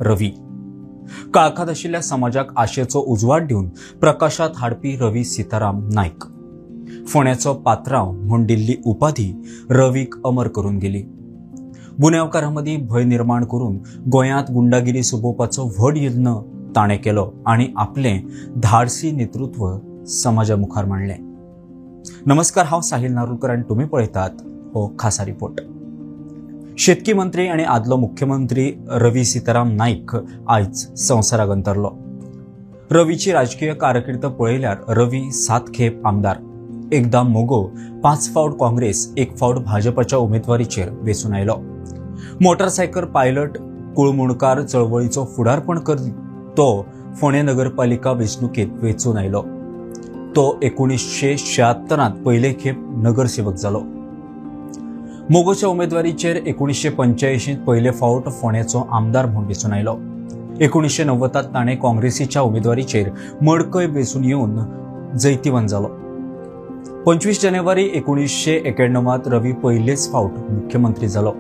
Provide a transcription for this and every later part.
रवी. काळखात आशिल्ल्या समाजाक आशेचो उजवाड दिवन प्रकाशात हाडपी रवी सीताराम नायक. फोंड्याचो पात्रांव म्हूण दिल्ली उपाधी रवीक अमर करून गेली. गुन्यांवकारां मदीं भंय निर्माण करून गोंयांत गुंडागिरी सोंपोवपाचो व्हड यत्न ताणें केलो आनी आपलें धाडसी नेतृत्व समाजा मुखार मांडलें. नमस्कार, हांव साहिल नारुलकर आनी तुमी पळयतात हो खासा रिपोर्ट. शेतकी मंत्री आनी आदलो मुख्यमंत्री रवी सीताराम नाईक आयज संवसाराक अंतरलो. रवीची राजकीय कारकीर्द पळयल्यार रवी 7 खेप आमदार, एकदा मोगो, 5 फावट काँग्रेस, 1 फावट भाजपाच्या उमेदवारीचेर वेंचून आयलो. मोटरसायकल पायलट कुळमुणकार चळवळीचो फुडारपण करीत तो फोंडें नगरपालिका वेंचणुकेंत वेंचून आयलो. तो 1976 पयले खेप नगरसेवक जालो. मोगोच्या उमेदवारीचेर 1985 पयले फावट फोंड्याचो आमदार म्हूण वेंचून आयलो. 1990 ताणें काँग्रेसीच्या उमेदवारीचेर मडकय वेंचून येवन जैतिवंत जालो. 25 जानेवारी 1991 रवी पयलेच फावट मुख्यमंत्री जालो.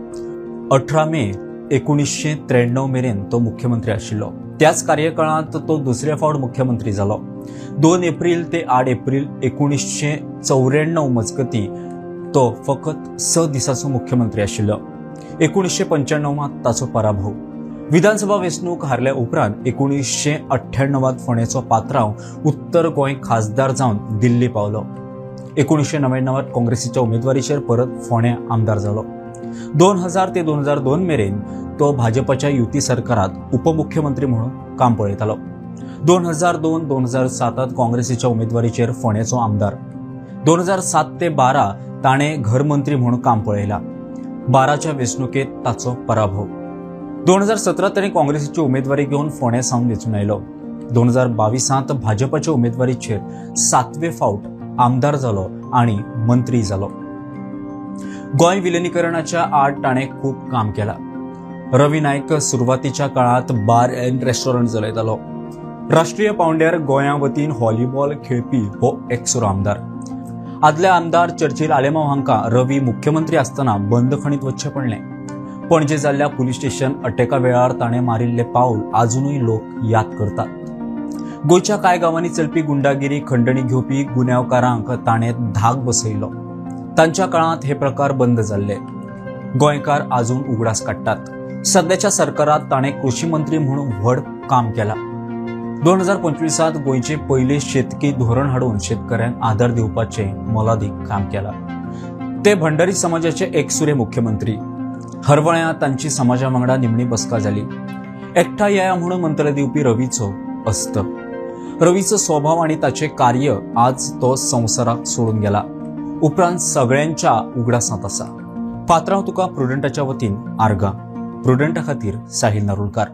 18 मे 1993 मेरेन तो मुख्यमंत्री आशिल्लो. त्याच कार्यकाळांत तो दुसरे फावट मुख्यमंत्री जालो. 2 एप्रील ते 8 एप्रील 1994 मजगती तो फकत 6 दिसाचो मुख्यमंत्री आशिल्लो. 1995 ताचो पराभव. विधानसभा वेंचणूक हारल्या उपरांत 1998 फोंड्याचो पात्रांव उत्तर गोंय खासदार जावन दिल्ली पावलो. 1999 काँग्रेसीच्या उमेदवारीचेर परत फोंड्या आमदार जालो. 2000 ते 2002 मेरेन तो भाजपाच्या युती सरकारात उपमुख्यमंत्री म्हणून काम पळयतालो. 2002-2007 काँग्रेसीच्या उमेदवारीचेर फोंड्याचो आमदार. 2007 ते 12 ताणें घरमंत्री म्हणून काम पळयलां. 12च्या वेंचणुकेंत ताचो पराभव. 2017 ताणें काँग्रेसीची उमेदवारी घेवन फोंड्या सावन वेंचून आयलो. 2022 भाजपाच्या उमेदवारीचेर 7वे फावट आमदार जालो आनी मंत्री जालो. गोंय विलिनीकरणाच्या आड ताणें खूब काम केलां. रवी नायक सुरवातीच्या काळांत बार अँड रेस्टॉरंट चलयतालो. राष्ट्रीय पावंड्यार गोंया वतीन व्हॉलीबॉल खेळपी हो एकसुरो आमदार. आदले आमदार चर्चिल आलेमाव हांकां रवी मुख्यमंत्री आसतना बंदखणीत वचचें पडलें. पणजे जाल्ल्या पुलीस स्टेशन अटका वेळार ताणें मारिल्लें पावल आजुनूय लोक याद करतात. गोंयच्या कांय गांवांनी चलपी गुंडागिरी खंडणी घेवपी गुन्यांवकारांक ताणें धाक बसयलो. तांच्या काळांत हे प्रकार बंद जाल्ले. गोंयकार आजून उगडास काडटात. सद्याच्या सरकारात ताणें कृषी मंत्री म्हणून व्हड काम केलां. 2025 गोंयचे पयले शेतकी धोरण हाडून शेतकऱ्यांक आधार दिवपाचें मोलादीक काम केलां. ते भंडारी समाजाचे एकसुरे मुख्यमंत्री. हरवळ्यां तांची समाजा वांगडा निमणी बसका जाली. एकठांय येया म्हणून मंत्र दिवपी रवीचो अस्त. रवीचो स्वभाव आनी ताचें कार्य आज तो संवसाराक सोडून गेला. उपरांत सगळ्यांच्या उगडासांत आसा. पात्रांव तुका प्रुडंटाच्या वतीन आर्गां. प्रुडंटा खातीर साहिल नारुलकार.